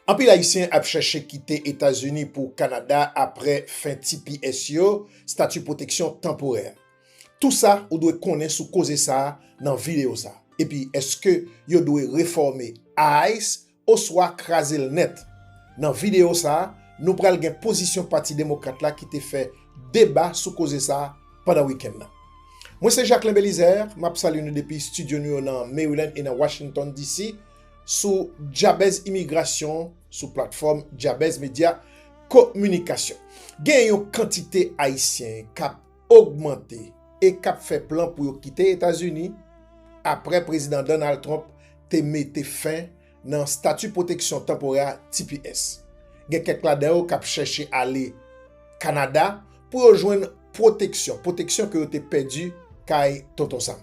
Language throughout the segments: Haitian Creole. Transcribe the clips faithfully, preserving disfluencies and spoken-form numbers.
Anpil Ayisyen ap chèche kite Etazini pou Kanada apre fen T P S yo, Stati Pwoteksyon Tanporè. Tou sa ou dwe konnen sou koze sa a nan videyo sa a. Epi, èske yo dwe refòme ice oswa kraze l nèt? Nan videyo sa a, nou pral gen pozisyon Pati Demokrat la ki te fè deba sou koze sa a pandan wikenn nan. Mwen se Jacquelin Belizaire, m ap salye nou depi estidyo nou yo nan Maryland e nan Washington D C, sou Djabèz Imigrasyon, sou platfòm Djabèz Medya Kominikasyon. Gen yon kantite Ayisyen k ap ogmante e k ap fè plan pou yo kite Etazini apre Prezidan Donald Trump te mete fen nan Stati Pwoteksyon Tanporè, T P S. Gen kèk ladan yo k ap chèche ale Kanada pou yo jwenn pwoteksyon, pwoteksyon ke yo te pèdi kay Tonton Sam.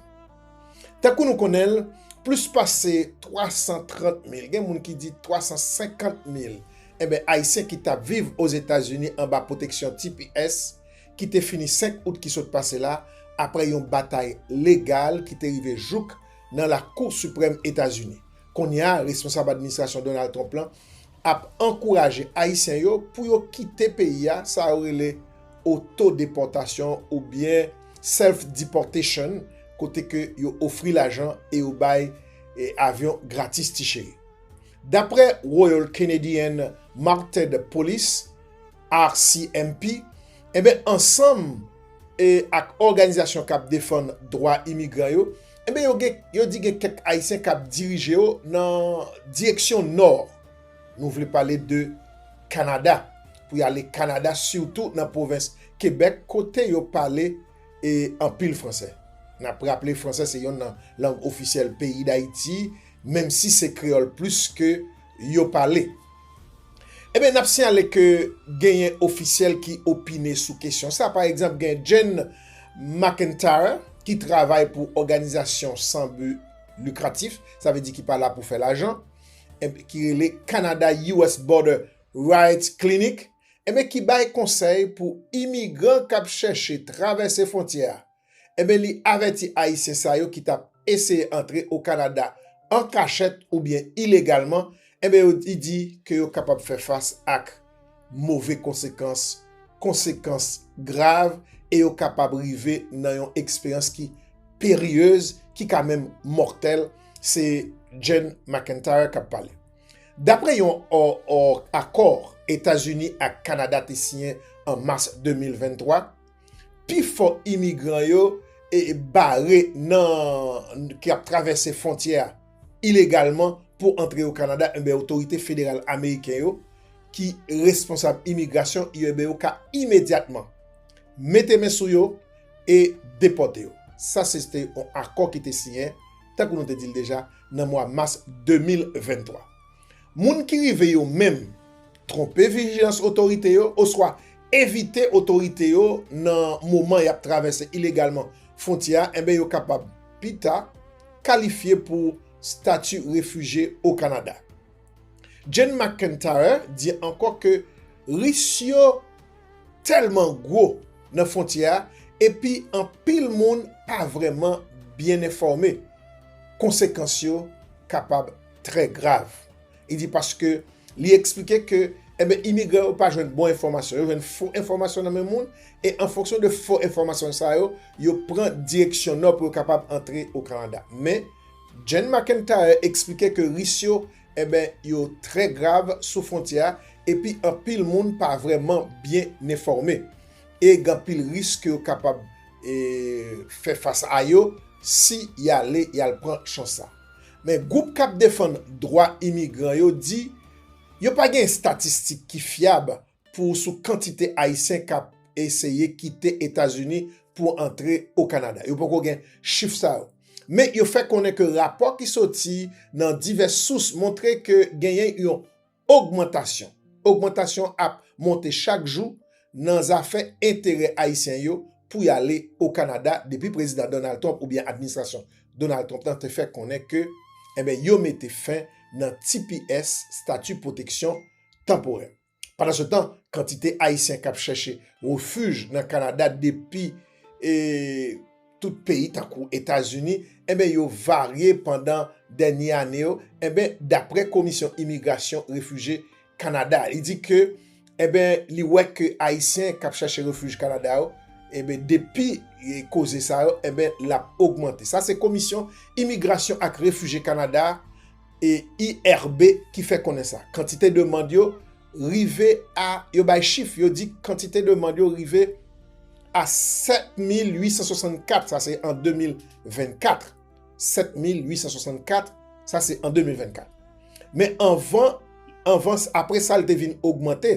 Tankou nou konnen l, plis pase twa san trant mil, gen moun ki di twa san senkant mil, enben, Ayisyen ki t ap viv Ozetazini anba pwoteksyon T P S, ki te fini senk out ki sot pase la, apre yon batay legal ki te rive jouk nan Lakou Siprèm Etazini. Kounye a, responsab administrasyon Donald Trump lan ap ankouraje Ayisyen yo pou yo kite peyi a, sa yo rele oto-depòtasyon oubyen self-deportation, kote ke yo ofri lajan e yo bay, e, avyon gratis, ti cheri. Dapre Royal Canadian Mounted Police, R C M P, enben, ansanm, e, ak òganizasyon k ap defann dwa imigran yo, enben, yo gen, yo di gen kèk Ayisyen k ap dirije yo nan direksyon nò. Nou vle pale de Kanada. Pou y ale Kanada, sitou nan pwovens Kebèk, kote yo pale, e, anpil fransè. N ap raple, fransè se yonn nan lang ofisyèl peyi Dayiti, menm si se kreyòl plis ke yo pale. Ebyen, n ap siyale ke genyen ofisyèl ki opine sou kesyon sa. Pa egzanp, gen Jen McIntyre, ki travay pou òganizasyon san bi likratif, sa vle di ki pa la pou fè lajan, e ki rele Canada U S Border Rights Clinic, enben, ki bay konsèy pou imigran k ap chèche travèse fwontyè a. Enben, li avèti Ayisyen sa yo ki t ap eseye antre o Kanada an kachèt oubyen ilegalman, enben, yo, li di ke yo kapab fè fas ak move konsekans, konsekans grav, e yo kapab rive nan yon eksperyans ki peryez, ki ka menm mòtèl. Se Jen McIntyre k ap pale. Dapre yon, o, o, akò Etazini ak Kanada te siyen an mas de mil venntwa, pifò imigran yo, e, bare nan, ki ap travèse fwontyè a ilegalman pou antre o Kanada, enben, otorite federal ameriken yo, ki responsab imigrasyon yo, enben, yo ka imedyatman mete men sou yo e depòte yo. Sa se te yon akò ki te siyen, tankou nou te di l deja, nan mwa mas de mil venntwa. Moun ki rive yo menm twonpe vijilans otorite yo, oswa evite otorite yo nan moman y ap travèse ilegalman fwontyè a, enben, yo kapab pita kalifye pou stati refijye o Kanada. Jen McIntyre di ankò ke risk yo tèlman gwo nan fwontyè a, epi anpil moun pa vrèman byen enfòme. Konsekans yo kapab trè grav. Li di paske li eksplike ke, enben, imigran yo pa jwenn bon enfòmasyon, yo jwenn fo enfòmasyon nan men moun, e an fonksyon de fo enfòmasyon sa yo, yo pran direksyon nò pou yo kapab antre o Kanada. Men, Jen McIntyre eksplike ke risk yo, enben, yo trè grav sou fwontyè a, epi anpil moun pa vrèman byen enfòme. E gen anpil risk ke yo kapab, e, fè fas a yo si y ale, y al pran chans sa. Men gwoup k ap defann dwa imigran yo di yo pa gen estatistik ki fyab pou sou kantite Ayisyen k ap eseye kite Etazini pou antre o Kanada. Yo poko gen chif sa yo. Men yo fè konnen ke rapò ki soti nan divès sous montre ke genyen yon ogmantasyon. Ogmantasyon ap monte chak jou nan zafè enterè Ayisyen yo pou y ale o Kanada depi Prezidan Donald Trump oubyen administrasyon Donald Trump lan te fè konnen ke, enben, yo mete fen nan T P S, Stati Pwoteksyon Tanporè. Pandansetan, kantite Ayisyen k ap chèche refij nan Kanada depi, e, tout peyi, tankou Etazini, enben, yo varye pandan dènye ane yo, enben, dapre Komisyon Imigrasyon, Refijye Kanada. Li di ke, enben, li wè ke Ayisyen k ap chèche refij Kanada yo, enben, depi, e, koze sa yo, enben, l ap ogmante. Sa se Komisyon Imigrasyon ak Refijye Kanada, e I R B, ki fè konnen sa. Kantite demann yo rive a, yo bay chif, yo di kantite demann yo rive a sèt mil uit san swasannkat, sa se an de mil vennkat. Sèt mil uit san swasannkat, sa se an de mil vennkat. Men anvan, anvan, apre sa, li te vin ogmante.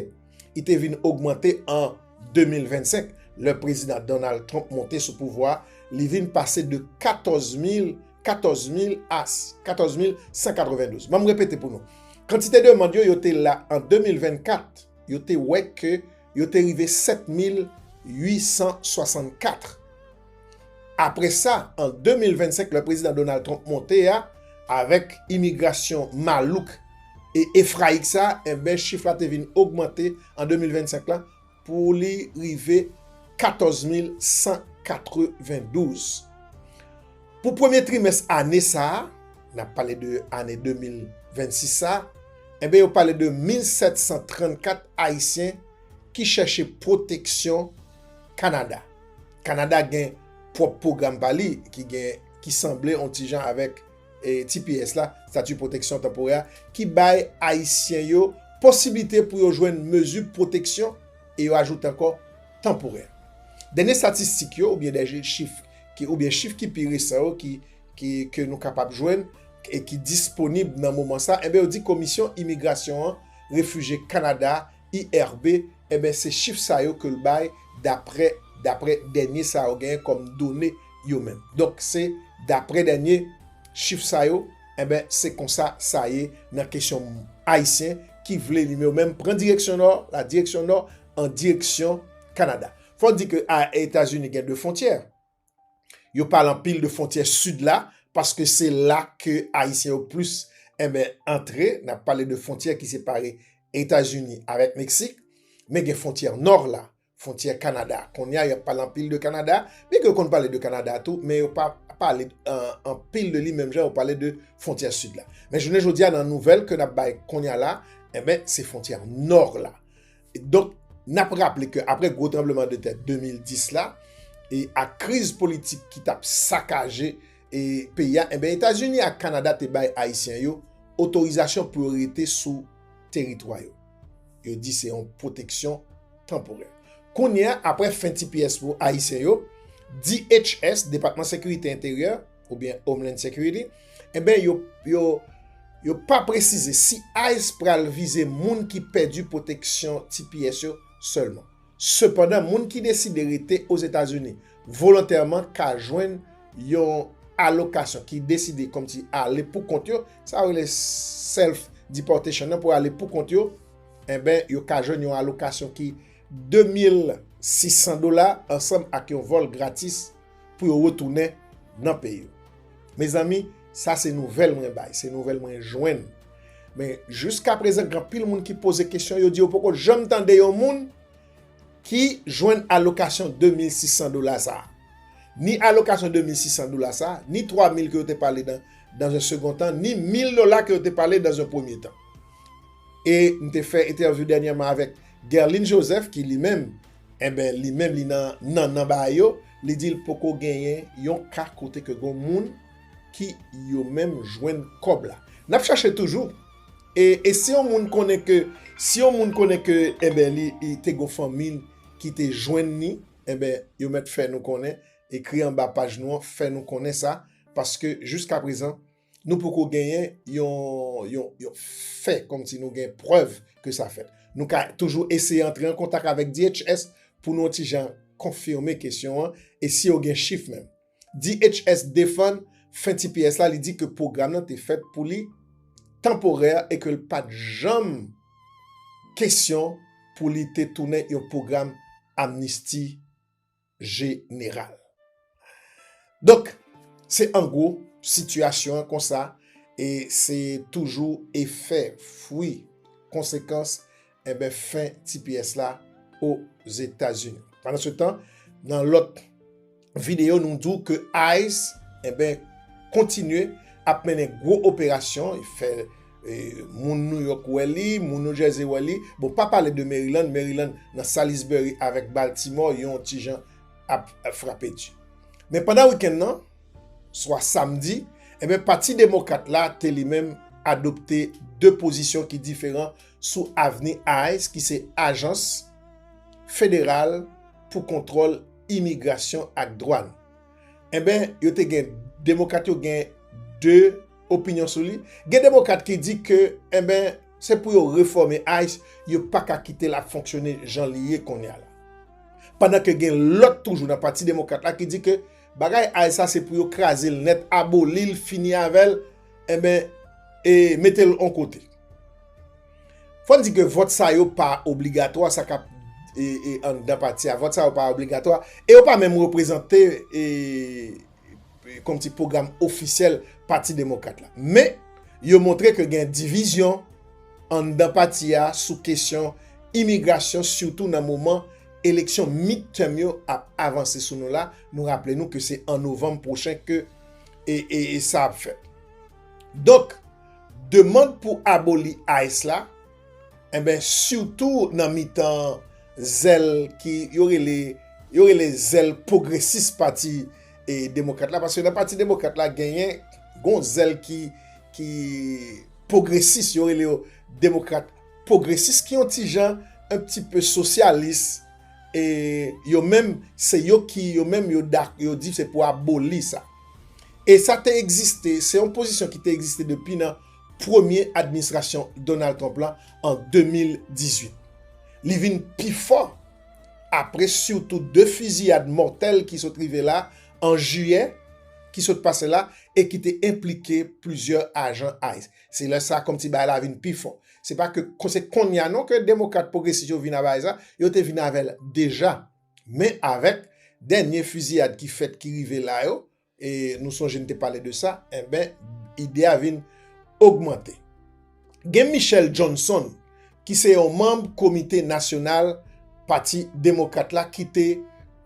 Li te vin ogmante an de mil vennsenk, lè prezidan Donald Trump monte sou pouvwa, li vin pase de katòz mil, katòz mil a katòz mil san katrevendouz. Ban m repete pou nou. Kantite demann yo, yo te la an de mil vennkat, yo te wè ke yo te rive sèt mil uit san swasannkat. Apre sa, an de mil vennsenk, lè prezidan Donald Trump monte a, avèk imigrasyon malouk e efrayik sa, enben, chif la te vin ogmante an de mil vennsenk la pou li rive katòz mil san katrevendouz. Pou premye trimès ane sa a, n ap pale de ane de mil vennsis sa a, enben, yo pale de mil sèt san trannkat Ayisyen ki chèche pwoteksyon Kanada. Kanada gen pwòp pwogram pa li ki gen, ki sanble yon ti jan avèk, e, T P S la, Stati Pwoteksyon Tanporè, ki bay Ayisyen yo posiblite pou yo jwenn mezi pwoteksyon, e yo ajoute ankò tanporè. Dènye estatistik yo, oubyen dènye chif ki, oubyen chif ki pi resan yo, ki, ki, ke nou kapab jwenn e ki disponib nan moman sa, enben, yo di Komisyon Imigrasyon an, Refijye Kanada, I R B, enben, se chif sa yo ke l bay daprè, daprè dènye sa yo genyen kòm done yo menm. Donk, se daprè dènye chif sa yo, enben, se konsa sa ye nan kesyon Ayisyen ki vle li yo menm pran direksyon nò, la direksyon nò, an direksyon Kanada. Fò di ke a Etazini gen de fwontyè. Yo pale anpil de fwontyè sid la, paske se la ke Ayisyen yo plis, enben, antre. N ap pale de fwontyè ki separe Etazini avèk Meksik, men gen fwontyè nò la, fwontyè Kanada. Kounye a, y ap pale anpil de Kanada, byen ke yo konn pale de Kanada tou, men yo pa pale, an, anpil de li menm jan yo pale de fwontyè sid la. Men jounen jodi a, nan nouvèl ke n ap bay kounye a la, enben, se fwontyè nò la. Donk, n ap raple ke apre gwo tranbleman de tè de mil dis la, e ak kriz politik ki t ap sakaje, e, peyi a, enben, Etazini ak Kanada te bay Ayisyen yo otorizasyon pou yo rete sou teritwa yo. Yo di se yon pwoteksyon tanporè. Kounye a, apre fen T P S pou Ayisyen yo, D H S, Depatman Sekirite Enteryè, oubyen Homeland Security, enben, yo, yo, yo pa presize si ice pral vize moun ki pèdi pwoteksyon T P S yo sèlman. Sepandan, moun ki deside rete Ozetazini volontèman ka jwenn yon alokasyon, ki deside kòmsi ale pou kont yo, sa yo rele self deportation nan, pou ale pou kont yo, enben, yo ka jwenn yon alokasyon ki de mil sis san dola ansanm ak yon vòl gratis pou yo retounen nan peyi yo. Mezanmi, sa se nouvèl mwen bay, se nouvèl mwen jwenn. Men jiskaprezan, gen anpil moun ki poze kesyon, yo di yo poko janm tande yon moun ki jwenn alokasyon de mil sis san dola sa a. Ni alokasyon de mil sis san dola sa a, ni twa mil ke yo te pale dans, dans un second temps, ni mil dola ke yo te pale dans un premier temps. E m te fè entèvyou dènyèman avèk Guerline Joseph, ki li menm, enben, li menm, li nan, nan, nan bagay yo, li di l poko genyen yon ka kote ke gen moun ki yo menm jwenn kòb la. N ap chache toujou. E, e si yon moun konnen ke, si yon moun konnen ke, enben, li, li te gon fanmi ki te jwenn ni, enben, yo mèt fè nou konnen, ekri anba paj nou an, fè nou konnen sa, paske jiskaprezan, nou poko genyen yon, yon, yon fè, kòmsi nou gen prèv ke sa fèt. Nou ka toujou eseye antre an kontak avèk D H S pou nou yon ti jan konfime kesyon an, e si yo gen chif menm. D H S defann fen T P S la, li di ke pwogram nan te fèt pou li tanporè e ke l pa t janm kesyon pou li te tounen yon pwogram amnisti jeneral. Donk, se an gwo sitiyasyon an konsa, e se toujou efè, fwi, konsekans, enben, fen T P S la Ozetazini. Pandan se tan, nan lòt videyo, nou di w ke ice, enben, kontinye ap mennen gwo operasyon, fè E, moun New York wè li, moun New Jersey wè li. Bon, pa pale de Maryland, Maryland nan Salisbury avèk Baltimore, yon ti jan ap, ap frape di. Men pandan wikenn nan, swa samdi, ebyen, Pati Demokrat la te li menm adopte de pozisyon ki diferan sou avni ICE, ki se Ajans Federal pou Kontwòl Imigrasyon ak Dwàn. Enben, yo te gen, Demokrat yo gen de opinyon sou li. Gen Demokrat ki di ke, enben, se pou yo refòme ICE, yo pa ka kite l ap fonksyone jan li ye kounye a la. Pandan ke gen lòt toujou nan Pati Demokrat la ki di ke bagay ICE sa se pou yo kraze l nèt, aboli l, fini avè l, enben, e mete l on kote. Fò n di ke vòt sa yo pa obligatwa, sa k ap, e, e, anndan pati a, vòt sa yo pa obligatwa, e yo pa menm reprezante, e, e, kòmsi pwogram ofisyèl Pati Demokrat la. Men, yo montre ke gen divizyon anndan pati a sou kesyon imigrasyon, sitou nan moman eleksyon midterm yo ap avanse sou nou la. Nou raple nou ke se an novanm pwochen ke, e, e, e sa ap fèt. Donk, demann pou aboli ICE la, enben, sitou nan mitan zèl ki, yo rele, yo rele zèl pwogresis Pati, e, Demokrat la, paske nan Pati Demokrat la, genyen gon zèl ki, ki pwogresis, yo rele yo Demokrat pwogresis, ki yon ti jan, un petit peu sosyalis, e yo menm, se yo ki, yo menm, yo dak-, yo di se pou aboli sa. E sa te egziste, se yon pozisyon ki te egziste depi nan premye administrasyon Donald Trump la an de mil dizuit. Li vin pi fò apre sitou de fiziyad mòtèl ki sot rive la an jiyè ki sot pase la e ki te enplike plizyè ajan ICE. Se lè sa kòmsi bagay la vin pi fò. Se pa ke, se kounye a non ke demokrat pwogresis yo vin avè sa, yo te vin avè l deja. Men avèk dènye fiziyad ki fèt, ki rive la yo, e nou sonje n te pale de sa, enben, ide a vin ogmante. Gen Michelle Johnson, ki se yon manm Komite Nasyonal Pati Demokrat la, ki te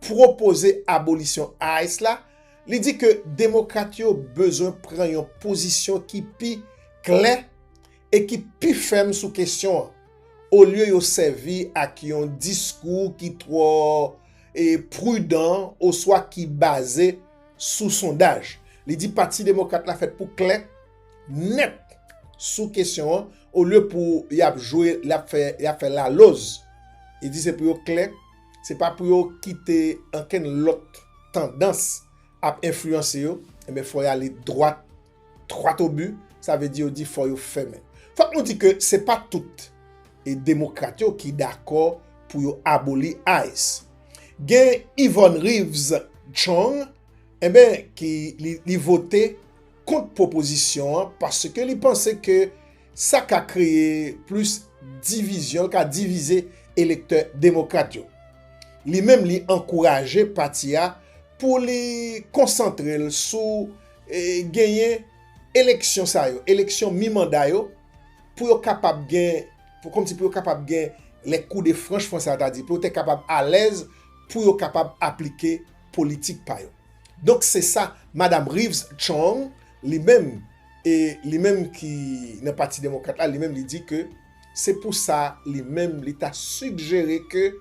pwopoze abolisyon ICE la. Li di ke demokrat yo bezwen pran yon pozisyon ki pi klè e ki pi fèm sou kesyon an, olye yo sèvi ak yon diskou ki twò, e, pridan oswa ki baze sou sondaj. Li di Pati Demokrat la fèt pou klè nèt sou kesyon an, olye pou y ap jwe, y ap fè, y ap fè laloz. Li di se pou yo klè, se pa pou yo kite ankenn lòt tandans ap enfliyanse yo, enben, fò y ale dwat, dwat o bi, sa vle di yo di fò yo fèmen. Fòk nou di ke se pa tout e demokrat yo ki dakò pou yo aboli ICE. Gen Yvonne Reeves Chung, enben, ki li, li vote kont pwopozisyon an paske li panse ke sa ka kreye plis divizyon, l ka divize elektè demokrat yo. Li menm, li ankouraje pati a pou li konsantre l sou, e, genyen eleksyon sa yo, eleksyon mi manda yo, pou yo kapab gen, pou, kòmsi pou yo kapab gen les coups de franche, franse a ta di, pou yo te kapab alèz, pou yo kapab aplike politik pa yo. Donk, se sa Madam Reeves Chung, li menm, e li menm ki nan Pati Demokrat la, li menm li di ke se pou sa li menm li ta sigjere ke,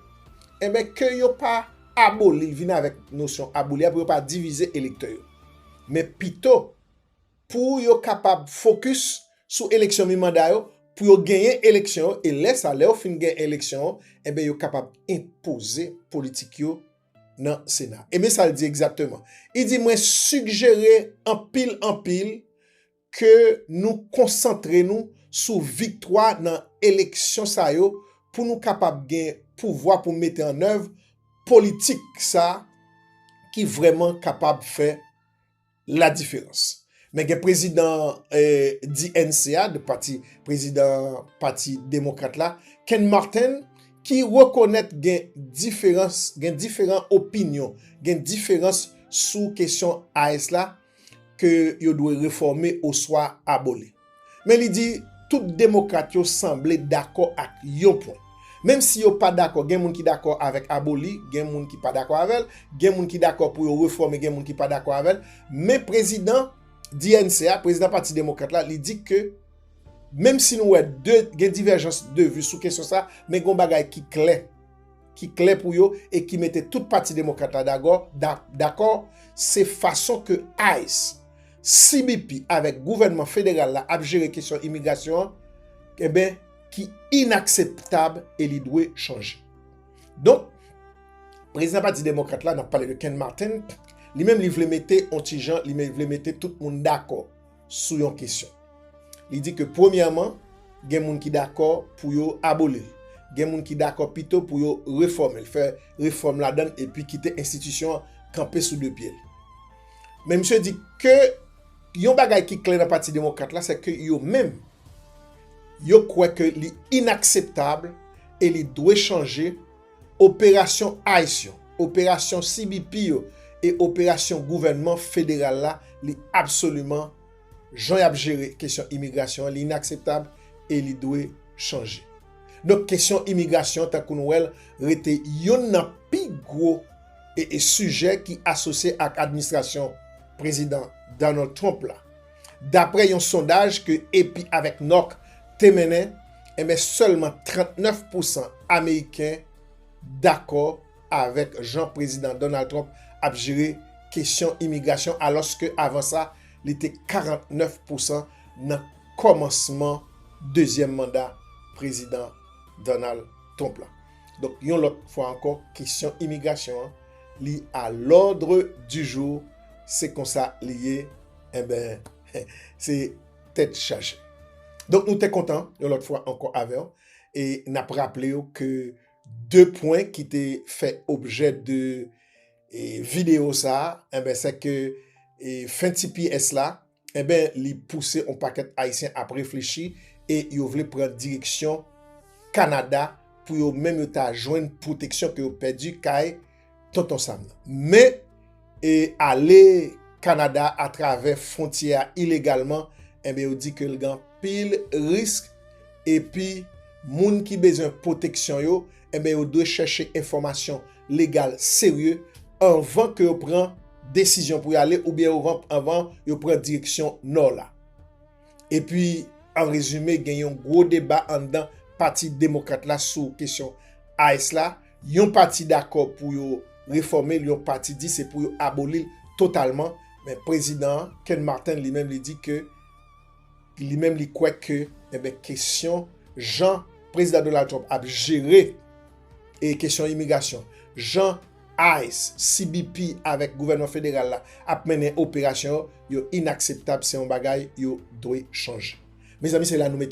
enben, ke yo pa aboli l, vin avèk nosyon aboli a, pou yo pa divize elektè yo. Men pito, pou yo kapab fokis sou eleksyon mi manda yo, pou yo genyen eleksyon yo, e lè sa, lè yo fin gen eleksyon yo, enben, yo kapab enpoze politik yo nan Sena. E men sa l di egzakteman. Li di, mwen sigjere anpil, anpil ke nou konsantre nou sou viktwa nan eleksyon sa yo pou nou kapab gen pouvwa pou mete an èv politik sa ki vrèman kapab fè ladiferans. Men gen prezidan, eh, D N C a, de pati, prezidan Pati Demokrat la, Ken Martin, ki rekonèt gen diferans, gen diferan opinyon, gen diferans sou kesyon ICE la, ke yo dwe refòme oswa aboli. Men li di, tout demokrat yo sanble dakò ak yon pwen. Menm si yo pa dakò, gen moun ki dakò avèk aboli, gen moun ki pa dakò avè l, gen moun ki dakò pou yo refòme, gen moun ki pa dakò avè l. Men prezidan D N C a, prezidan Pati Demokrat la, li di ke Menm si nou wè de, gen divèjans de vi sou kesyon sa, men gen yon bagay ki klè, ki klè pou yo e ki mete tout pati demokrat la dagò, da-, dakò, se fason ke ice, C B P avèk gouvènman federal la ap jere kesyon imigrasyon an, enben, ki inakseptab e li dwe chanje. Donk, prezidan pati demokrat la, n ap pale de Ken Martin, li menm li vle mete on ti jan, li vle mete tout moun dakò sou yon kesyon. Li di ke premyèman, gen moun ki dakò pou yo aboli l. Gen moun ki dakò pito pou yo refòme l, fè refòm ladan l epi kite enstitisyon an kanpe sou de pye l. Men misye di ke yon bagay ki klè nan pati demokrat la, se ke yo menm, yo kwè ke li inakseptab e li dwe chanje operasyon ice yo, operasyon C B P yo e operasyon gouvènman federal la, li absoliman, jan y ap jere kesyon imigrasyon an, li inakseptab e li dwe chanje. Donk, kesyon imigrasyon, tankou nou wè l, rete youn nan pi gwo e, e sijè ki asosye ak administrasyon prezidan Donald Trump la. Daprè yon sondaj ke A P avèk NOC te mennen, enben, sèlman trannèf pousan Ameriken dakò avèk jan prezidan Donald Trump ap jere kesyon imigrasyon, alòske avan sa, li te karantnèf pousan nan kòmansman dezyèm manda prezidan Donald Trump la. Donk, yon lòt fwa ankò, kesyon imigrasyon an, li à l'ordre du jour, se konsa li ye, enben, se tèt chaje. Donk, nou te kontan, yon lòt fwa ankò avè w, e n ap raple w ke de pwen ki te fè objè de, e, videyo sa a, enben, se ke, e, fen T P S la, enben, li pouse yon pakèt Ayisyen ap reflechi e yo vle pran direksyon Kanada pou yo menm yo ta jwenn pwoteksyon ke yo pèdi kay Tonton Sam nan. Men, e, ale Kanada atravè fwontyè a ilegalman, enben, yo di ke l gen anpil risk, epi moun ki bezwen pwoteksyon yo, enben, yo dwe chèche enfòmasyon legal serye anvan ke yo pran desizyon pou y ale, oubyen anvan, anvan yo pran direksyon nò la. Epi, an rezime, gen yon gwo deba anndan Pati Demokrat la sou kesyon ice la. Yon pati dakò pou yo refòme l, yon pati di se pou yo aboli l totalman. Men prezidan an, Ken Martin, li menm, li di ke, li menm, li kwè ke, enben, kesyon jan prezidan Donald Trump ap jere e kesyon imigrasyon, jan ice, C B P avèk gouvènman federal la ap mennen operasyon yo, yo inakseptab, se yon bagay yo dwe chanje. Mezanmi, se la nou mete